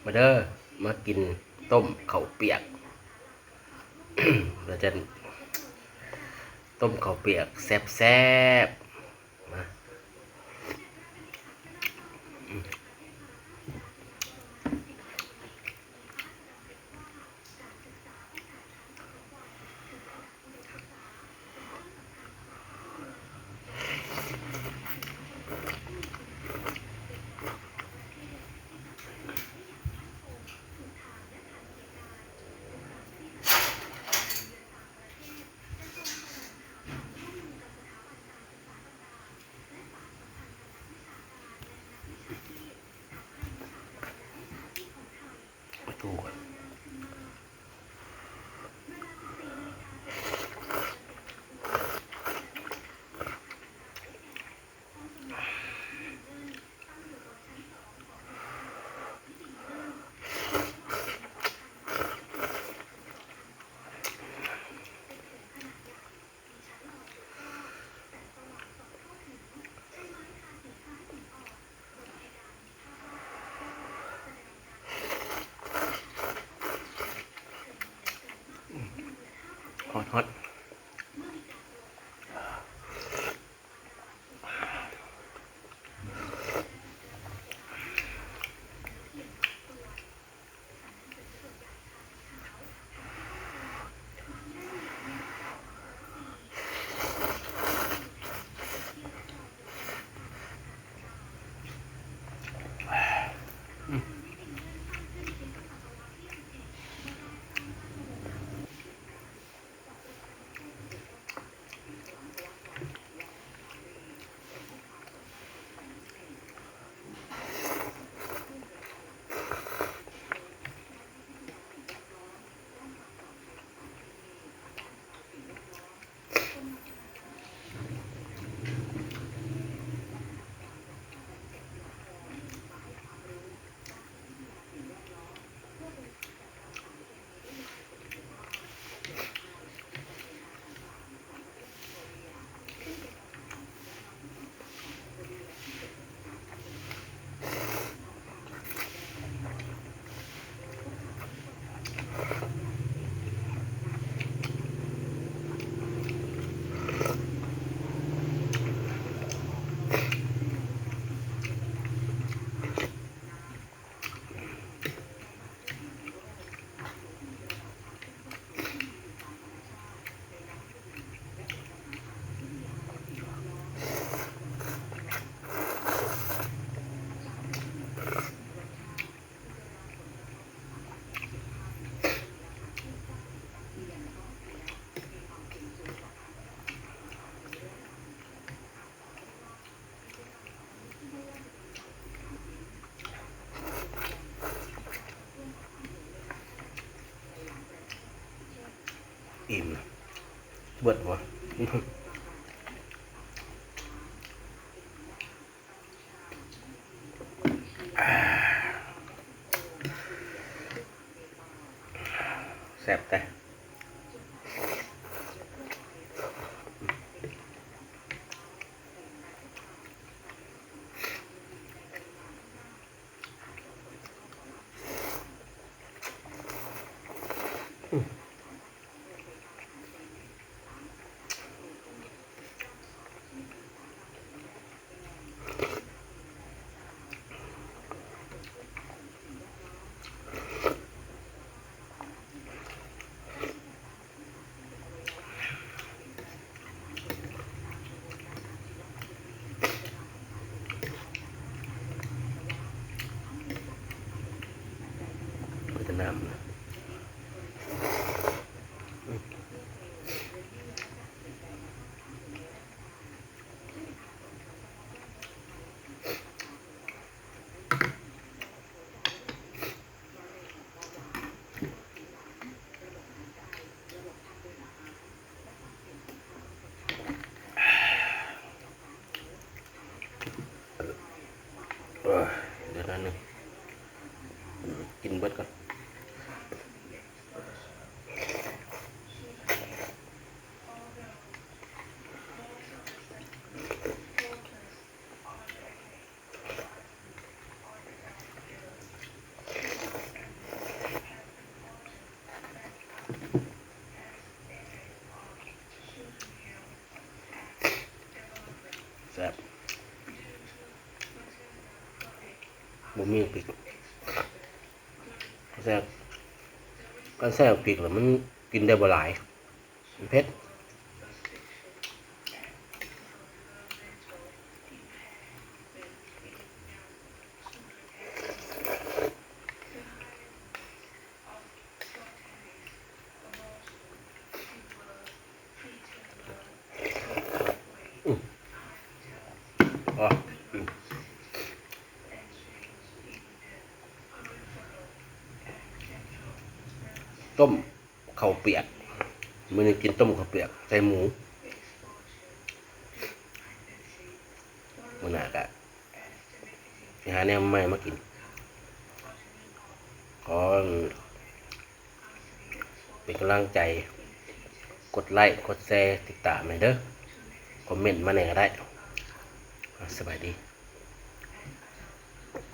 ມາເດີ ມາກິນຕົ້ມເຂົ້າປຽກ ວ່າຊັ້ນ ຕົ້ມເຂົ້າປຽກແຊບໆ ມາ. ຮອດໆ. ອີ່ມ ເບິດບໍ່? ແຊບແທ້. ເປັນແຕ່ນ້ຳນະ. ເອີ ເດີ ໜ້ອຍໜຶ່ງ ກິນເບິດກ່ອນ. ເ ແຊບ ບໍ່ມີບັກພິກ ແຊບ ຄັນໃສ່ບັກພິກແລ້ວມັນກິນໄດ້ບໍ່ຫຼາຍ ມັນເຜັດ. ອໍ ຕົ້ມເຂົ້າປຽກ ມື້ນີ້ກິນຕົ້ມເຂົ້າປຽກໃສ່ໝູ ມື້ໜ້າກະ ຊິຫາແນວໃໝ່ມາກິນ. ຂໍເປັນກຳລັງໃຈ ກົດໄລ້ ກົດແຊ ຕິດຕາມໃຫ້ເດີ ຄອມເມັນມາແດ່ກໍໄດ້. ສະບາຍດີ.